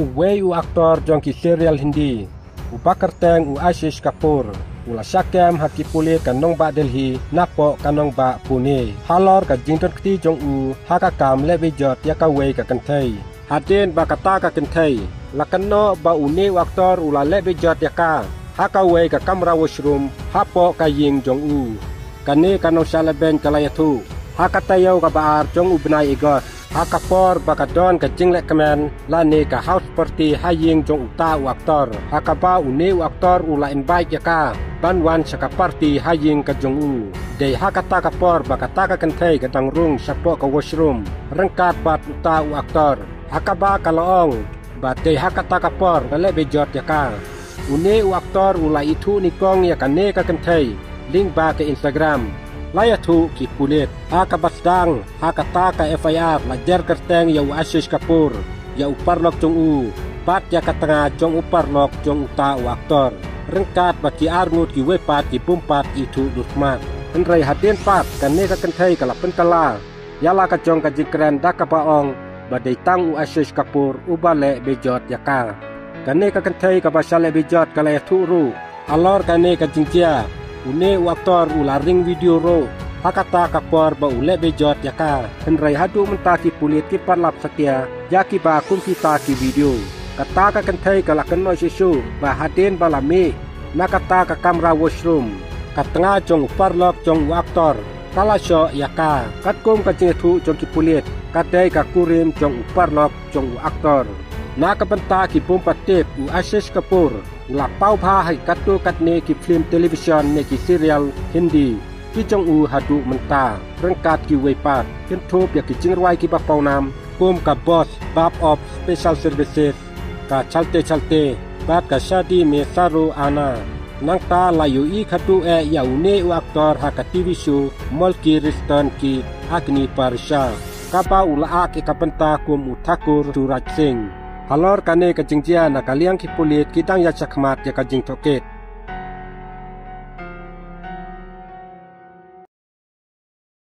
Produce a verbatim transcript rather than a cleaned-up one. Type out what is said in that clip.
Uwei u aktor jong ki serial Hindi, u ba kyrteng u Ashish Kapoor, u la shah kem ha ki pulit ka nongbah Delhi napoh ka nongbah Pune halor ka jingdon kti jong u ha ka kam leh bejot ïa kawei ka kynthei. Hadien ba kata ka kynthei la kynnoh ba une u aktor u la leh bejot ïa ka ha kawei ka kamra washroom hapoh ka ïing jong u. Kane ka nongshah lehbeiñ ka la ïathuh ha ka taïew kaba ar jong u bnai August, ha ka por ba ka don ka jinglehkmen lane ka house party ha ïing jong uta u aktor, ha kaba une u aktor u la invite ïa ka ban wan sha ka party ha ïing ka jong u. Dei ha kata ka por ba kata ka kynthei ka dang rung shapoh ka washroom ryngkat bad uta u aktor, ha kaba ka la ong ba dei ha kata ka por ka leh bejot ïa ka. Une u aktor u la ithuh nyngkong ïa kane ka kynthei lyngba ka Instagram, la ïathuh ki pulit. Ha kaba sdang ha kata ka F I R la jer kyrteng ïa u Ashish Kapoor, ïa u paralok jong u bad ïa ka tnga jong u paralok jong uta u aktor, ryngkat bad ki arngut kiwei pat ki bym pat ithuh dur khmat. Hynrei hadien pat kane ka kynthei ka la pynkylla ïa la ka jong ka jingkren da kaba ong ba dei tang u Ashish Kapoor uba leh bejot ïa ka. Kane ka kynthei kaba shah leh bejot ka la ïathuh ruh halor kane ka jingjia. Une u aktor u la ring video ruh ha kata ka por ba u leh bejot ïa ka. Hynrei haduh mynta ki pulit kim pat lap satia ïa kiba kum kita ki video. Kata ka kynthei ka la kynnoh shisha ba hadien ba la mih na kata ka kamra washroom, ka tnga jong u paralok jong u aktor ka la shoh ïa ka. Katkum ka jingïathuh jong ki pulit, ka dei ka kurim jong u paralok jong u aktor. Na ka bynta ki bym pat tip, u Ashish Kapoor u la paw bha ha katto katne ki film television ne ki serial Hindi ki jong u haduh mynta, ryngkat kiwei pat. Kynthup ïa ki jingrwai kiba pawnam kum ka Boss, Baap of Special Services, ka Chalte Chalte bad ka Shaadi Mein Saro Aana. Nangta la ïohi khatduh eh ïa une u aktor ha ka T V show Mulki Rishton Ki Agni Pariksha, kaba u la act ïa ka bynta kum u Thakur Suraj Singh. Halor kane ka jingjia na ka liang ki pulit ki dang ïa shakhmat ïa ka jingtohkit.